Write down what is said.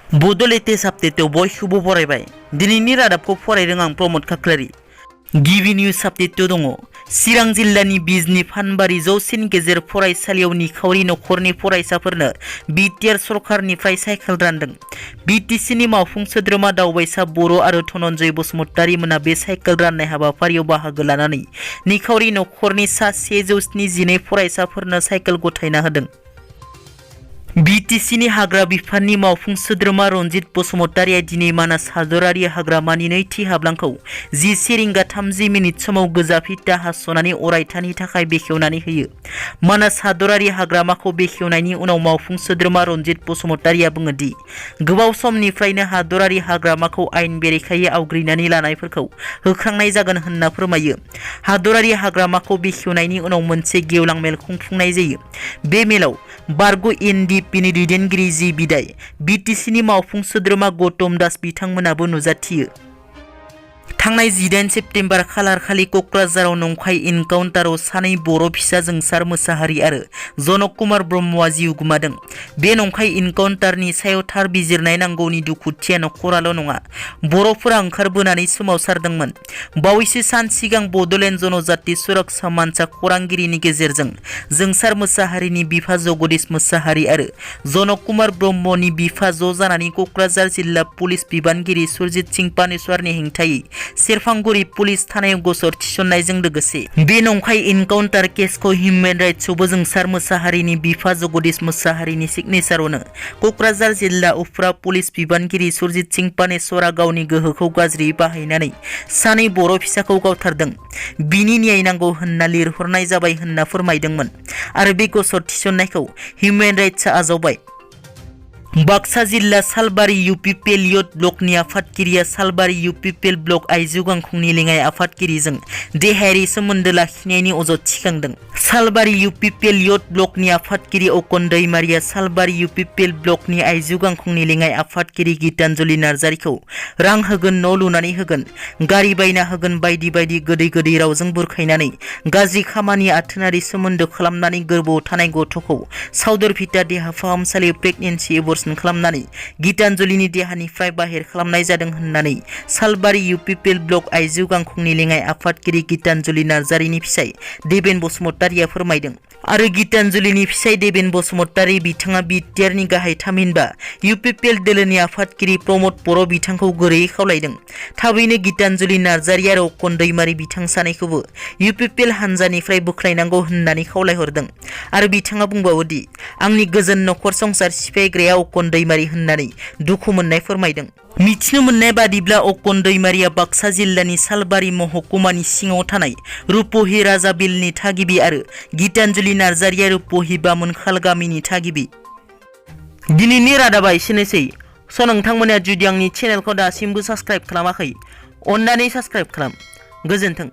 बड' लेटेस्ट आपडेटआव बयखौबो बरायबाय। दिनैनि रादाबखौ फरायदों आं प्रमद खाख्लारि। गिबि निउज आपडेटआव दङ। चिरां जिल्लानि बिजनी फानबारि जौसिन गेजेर फरायसालियाव निखावरि नखरनि फरायसाफोरनो बिटिआर सरकारनिफ्राय साइकेल रानदों। बिटिसिनि मावफुं सोद्रोमा दावबायसा बर' आरो धनन्जय बसुमतारी मोना बे साइकेल राननाय हाबाफारियाव बाहागो लानानै निखावरि नखरनि सा 172 फरायसाफोरनो साइकेल गथायना होदों। बिटिसिनि हाग्रा बिफाननि मावफुं सोद्रोमा रनजित बसुमतारीया दिनै मानास हादरारि हाग्रामानि नैथि हाब्लांखौ 10:30 समाव गोजा फिता हास'नानै अरायथानि थाखाय बेखेवनानै होयो। मानास हादरारि हाग्रामाखौ बेखेवनायनि उनाव मावफुं सोद्रोमा रनजित बसुमतारीया बुङो दि गोबाव समनिफ्रायनो हादरारि हाग्रामाखौ आयेन बेरेखायै आवग्रिनानै लानायफोरखौ होख्रांनाय जागोन होनना फोरमायो। हादरारि हाग्रामाखौ बेखेवनायनि उनाव मोनसे गेवलां मेल खुंफुंनाय जायो। बे मेलाव बारग' एनडिपिनि दैदेनगिरि जि बिदाय, बिटिसिनि मावफुं सोद्रोमा गौतम दास बिथांमोनाबो नुजाथियो। थांनाय 18 सेप्तेम्बर खालार खालि क'क्राझाराव नंखाय इनकाउन्टाराव सानै बर' फिसा जोंसार मोसाहारि आरो जनक कुमार ब्रह्मआ जिउ गोमादों। बे नंखाय इनकाउन्टारनि सायाव थार बिजिरनाय नांगौनि दुखुथिया नखराल' नङा, बर'फोरा ओंखारबोनानै सोमावसारदोंमोन। बावैसो सान सिगां बड'लेण्ड जनजाति सुरक्षा मानसा खौरांगिरिनि गेजेरजों जोंसार मोसाहारिनि बिफा जगदीश मोसाहारि आरो जनक कुमार ब्रह्मनि बिफा ज' जानानै क'क्राझार जिल्ला पुलिस बिबानगिरि सुरजित सिंह पानेश्वरनि हेंथायै सेरफांगुरि पुलिस थानायाव गसर थिसननायजों लोगोसे बे नंखाय इनकाउन्टार केसखौ हिउमेन राइट्सआवबो जोंसार मोसाहारिनि बिफा जगदीश मोसाहारिनि सिगनेचारावनो क'क्राझार जिल्ला उफ्रा पुलिस बिबानगिरि सुरजित सिंह पानेश्वरा गावनि गोहोखौ गाज्रियै बाहायनानै सानै बर' फिसाखौ गावथारदों, बिनि न्याय नांगौ होनना लिरहरनाय जाबाय होनना फोरमायदोंमोन आरो बे गसर थिसननायखौ हिउमेन राइट्सआ आजावबाय। बाक्सा जिल्ला सालबारि इउपिपिएल इयथ ब्लकनि आफादगिरिया सालबारि इउपिपिएल ब्लक आइजो गांखंनि लेङाइ आफादगिरिजों देहायारि सोमोन्दो लाखिनायनि अजद थिखांदों। सालबारि इउपिपिएल इयथ ब्लकनि आफादगिरि अकन दैमारिया सालबारि इउपिपिएल ब्लकनि आइजो गांखंनि लेङाइ आफादगिरि गीतानजलि नार्जारिखौ रां होगोन, न' लुनानै होगोन, गारि बायना होगोन बायदि बायदि गोदै रावजों बुरखायनानै गाज्रि खामानि आथोनारि सोमोन्दो खालामनानै गोरबोआव थानाय गथ'खौ सावदरभिटा देहा फाहामसालियाव प्रेगनेन्सि एबर्सन खालामनानै गीतानजलिनि देहानिफ्राय बाहेर खालामनाय जादों होननानै सालबारि इउपिपिएल ब्लक आइजो गांखंनि लेङाइ आफादगिरि गीतानजलि नार्जारिनि फिसाय देबेन बसुमतारीया फोरमायदों। आरो गीतानजलिनि फिसाय देबेन बसुमतारी बिथाङा बिटिआरनि गाहाय थामहिनबा इउपिपिएल दोलोनि आफादगिरि प्रमद बर' बिथांखौ गोरैयै खावलायदों। थाबैनो गीतानजलि नार्जारि आरो अकन दैमारि बिथां सानैखौबो इउपिपिएल हानजानिफ्राय बोख्लायनांगौ होननानै खावलायहरदों। आरो बिथाङा बुंबावो दि आंनि गोजोन नखर संसार सिफायग्राया अकन दैमारि होननानै दुखु मोननाय फोरमायदों। मिथिनो मोननाय बादिब्ला अकन दैमारिया बाक्सा जिल्लानि सालबारि महकुमानि सिङाव थानाय रुपहि राजाबिलनि थागिबि आरो गीतानजलि नार्जारिया रुपहि बामोनखाल गामिनि थागिबि। दिनैनि रादाबा एसेनोसै। नोंथांमोना जुदि आंनि चेनेलखौ दासिमबो साबस्क्राइब खालामाखै, अन्नानै साबस्क्राइब खालाम। गोजोन्थों।